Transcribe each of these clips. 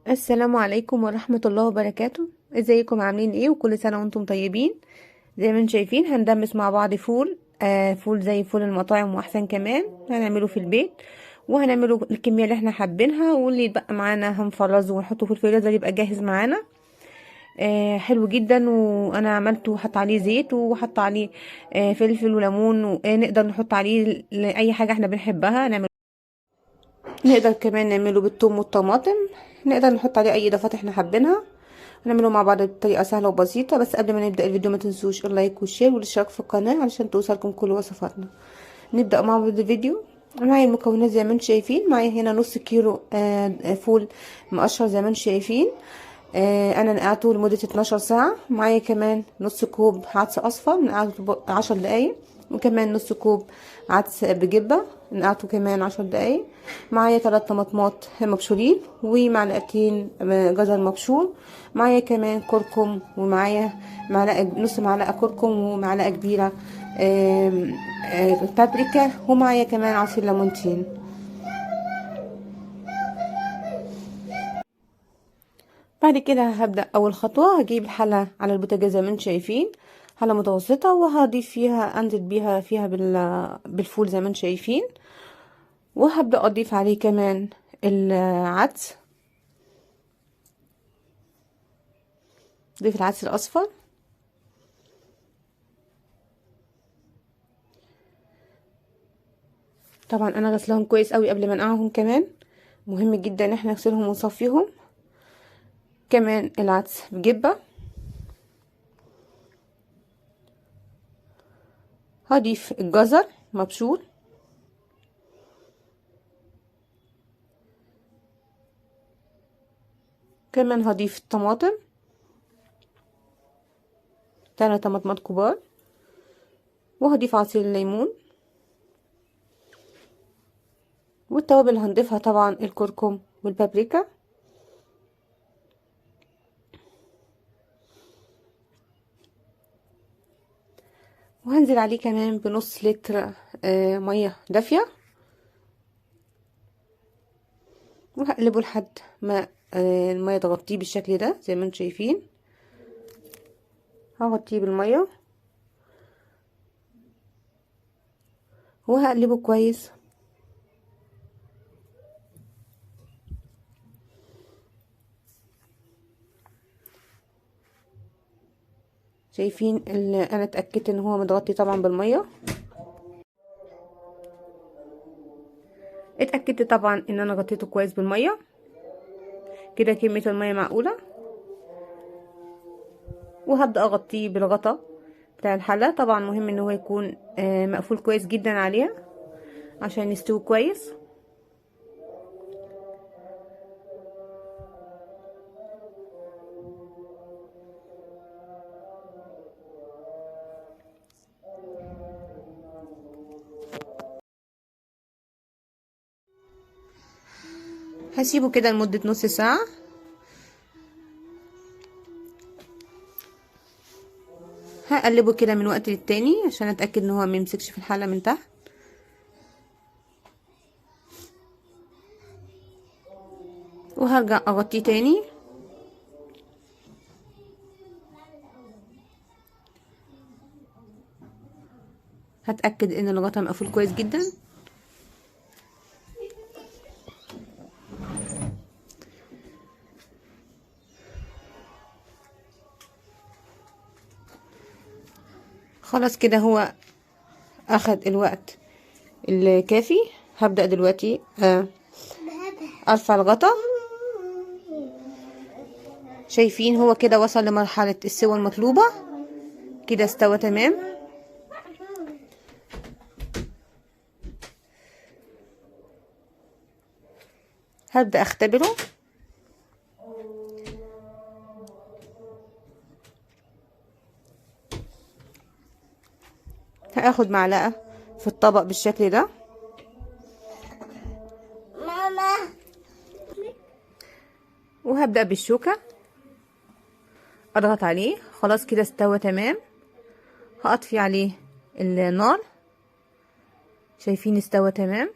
السلام عليكم ورحمة الله وبركاته. ازيكم عاملين ايه؟ وكل سنة وانتم طيبين. زي ما انتم شايفين هندمس مع بعض فول، فول زي فول المطاعم واحسن كمان. هنعمله في البيت وهنعمله الكمية اللي احنا حابينها، واللي يتبقى معانا هنفرزه ونحطه في الفريزر يبقى جاهز معانا. حلو جدا، وانا عملته وحط عليه زيت وحط عليه فلفل وليمون، ونقدر نحط عليه اي حاجة احنا بنحبها. نقدر كمان نعمله بالثوم والطماطم، نقدر نحط عليه اي اضافات احنا حابينها. هنعمله مع بعض بطريقة سهلة وبسيطة. بس قبل ما نبدا الفيديو ما تنسوش ال like وال share والاشتراك في القناة علشان توصلكم كل وصفاتنا. نبدا مع بعض الفيديو. معايا المكونات زي ما انتم شايفين. معايا هنا نص كيلو فول مقشر زي ما انتم شايفين، انا نقعته لمدة 12 ساعة. معايا كمان نص كوب عدس اصفر نقعته 10 دقايق، وكمان نص كوب عدس بجبه نقعته كمان 10 دقايق. معايا 3 طماطمات مبشورين ومعلقتين جزر مبشور. معايا كمان كركم، ومعايا نص معلقه كركم ومعلقة كبيرة بابريكا، ومعايا كمان عصير ليمونتين. بعد كده هبدأ أول خطوة. هجيب الحلة على البوتاجاز زي ما انتم شايفين، حلة متوسطة، وهضيف فيها، انزل بيها فيها بالفول زي ما انتم شايفين، وهبدأ أضيف عليه كمان العدس. ضيف العدس الأصفر، طبعا أنا غسلهم كويس قوي قبل ما انقعهم، كمان مهم جدا ان احنا نغسلهم ونصفيهم. كمان العدس بجبة. هضيف الجزر مبشور، كمان هضيف الطماطم، 3 طماطمات كبار، وهضيف عصير الليمون، والتوابل هنضيفها طبعا الكركم والبابريكا. وهنزل عليه كمان بنص لتر مية دافيه، وهقلبه لحد ما المية تغطيه بالشكل ده زي ما انتم شايفين. هغطيه بالمية وهقلبه كويس. شايفين انا اتاكدت ان هو متغطي طبعا بالمية. اتاكدت طبعا ان انا غطيته كويس بالمية كده، كمية المية معقولة. وهبدا اغطيه بالغطا بتاع الحلة. طبعا مهم ان هو يكون مقفول كويس جدا عليها عشان يستوي كويس. هسيبه كده لمدة نص ساعة. هقلبه كده من وقت للتاني عشان اتأكد ان هو ما يمسكش في الحلة من تحت. وهرجع اغطيه تاني. هتأكد ان الغطا مقفول كويس جدا. خلاص كده هو اخد الوقت الكافي. هبدأ دلوقتي ارفع الغطا. شايفين هو كده وصل لمرحلة السوى المطلوبة، كده استوى تمام. هبدأ اختبره. هاخد معلقة في الطبق بالشكل ده، ماما، وهبدأ بالشوكة اضغط عليه. خلاص كده استوى تمام. هأطفي عليه النار. شايفين استوى تمام.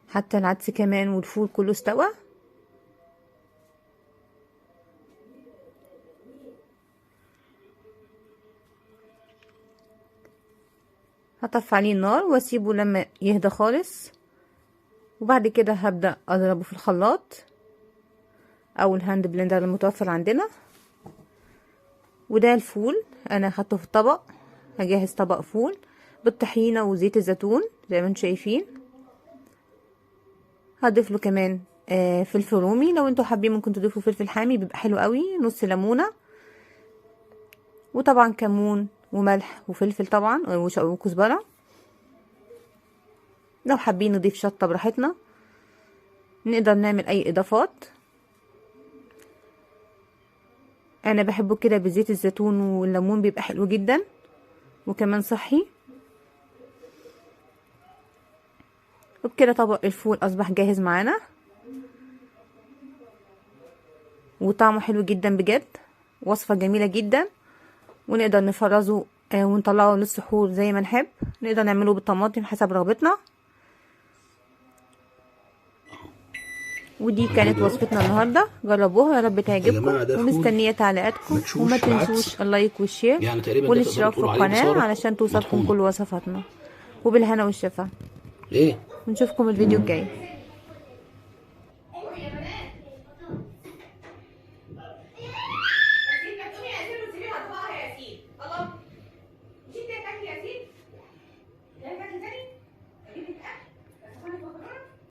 حتى العدس كمان والفول كله استوى. هطفي عليه النار واسيبه لما يهدى خالص، وبعد كده هبدأ اضربه في الخلاط او ال hand blender المتوفر عندنا. وده الفول انا اخدته في الطبق، هجهز طبق فول بالطحينة وزيت الزيتون زي ما انتم شايفين. هضيف له كمان فلفل رومي، لو انتوا حابين ممكن تضيفوا فلفل حامي بيبقى حلو قوي، نص ليمونة، وطبعا كمون وملح وفلفل طبعا وكزبرة. لو حابين نضيف شطة براحتنا، نقدر نعمل اي اضافات. انا بحبه كده بزيت الزيتون والليمون، بيبقى حلو جدا وكمان صحي. وبكده طبق الفول اصبح جاهز معانا، وطعمه حلو جدا بجد، وصفة جميلة جدا، ونقدر نفرزه ونطلعه للسحور زي ما نحب. نقدر نعمله بالطماطم حسب رغبتنا. ودي كانت وصفتنا النهارده، جربوها يا رب تعجبكم، ومستنيه تعليقاتكم، وما تنسوش ال like وال share يعني والاشتراك في القناة علشان توصلكم كل وصفاتنا. وبالهنا والشفا، ايه، ونشوفكم الفيديو الجاي.